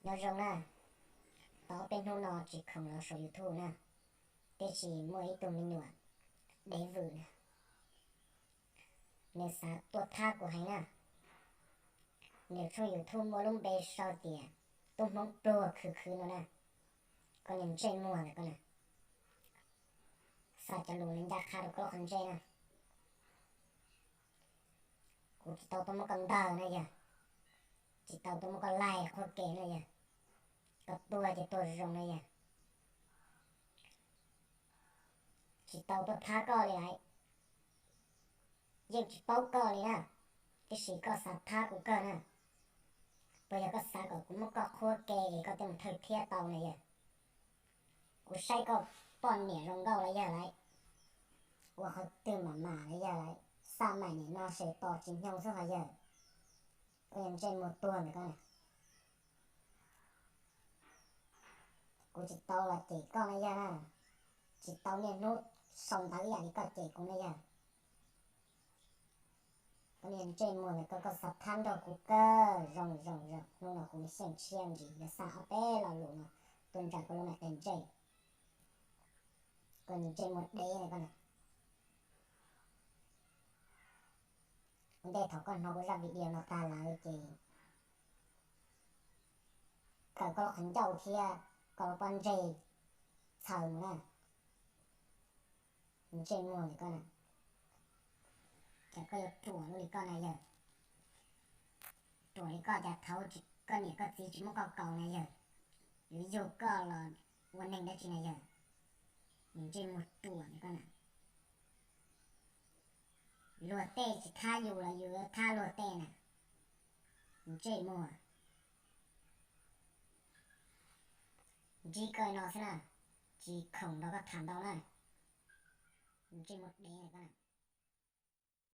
Nyob zoo na, tau ob peb hnub no tsis khoom los saum YouTube na, tiam sis muaj ib tug me nyuam dev vwm na, nws xav tuaj thab kuv heev na. Nws tshooj YouTube muaj lub npe sau tias Tub Hmoob Pluag Khwv Khwv no na. Koj niag ntsej muag ntawm koj na, xa cov lus ncaj qha rau koj lub qhov ntsej na. Kuv tsis tau tuaj muab koj ntawg na yog, tsis tau tuaj muab koj laig qhuab ke na yog, koj tuag ces tuag zoo na yog. Tsis tau tuaj thab koj li lawm, yeej tsis paub koj li na, tiam sis koj xav thab kuv kawg na. Puas yog koj xav kom kuv muab koj qhuab ke es koj thiaj mus thawj thiab tau na yog? Kuv saib koj poj niam zoo nkauj los yog lawm, ua qhov twg mam mam los yog lawm, xaj maim nim no ces tos tsis nyoo xwb ho yog. Koj niag ntsej muag tuag ntawm koj na. Kuv tsis tau los cem koj na yog na, tsis tau niaj hnub sau ntawv ib yam li koj cem kuv na yog. Koj niag ntsej muag ntawm koj, koj xav thab nrog kuv kawg. Zoo zoo zoo, hnub no kuv xyeej tshiab ntsis yuav xa ob peb lo lus no tuaj ntsaws koj lub niag qe ntsej. Koj niag ntsej muag dev na koj na. Ua ntej thaum koj hnov kuv zaj video no tag lawm ces kaw koj lub qhov ncauj thiab koj lub pob ntseg txhaws mus na. Ntsej muag li koj na, ces koj yuav ruam li koj na yog. Ruam li koj cas thaum koj niam koj txiv tsis muab koj kaus na yog, yuav yug koj los ua neeg dab tsi na yog? Ntsej muag ruam li koj na. Luag tej tsis thab yus los yus yuav thab luag tej na. Ntsej muag. Ntsib koj no xwb na, tsis khoom nrog koj tham ntau na. Ntsej muag dev koj na.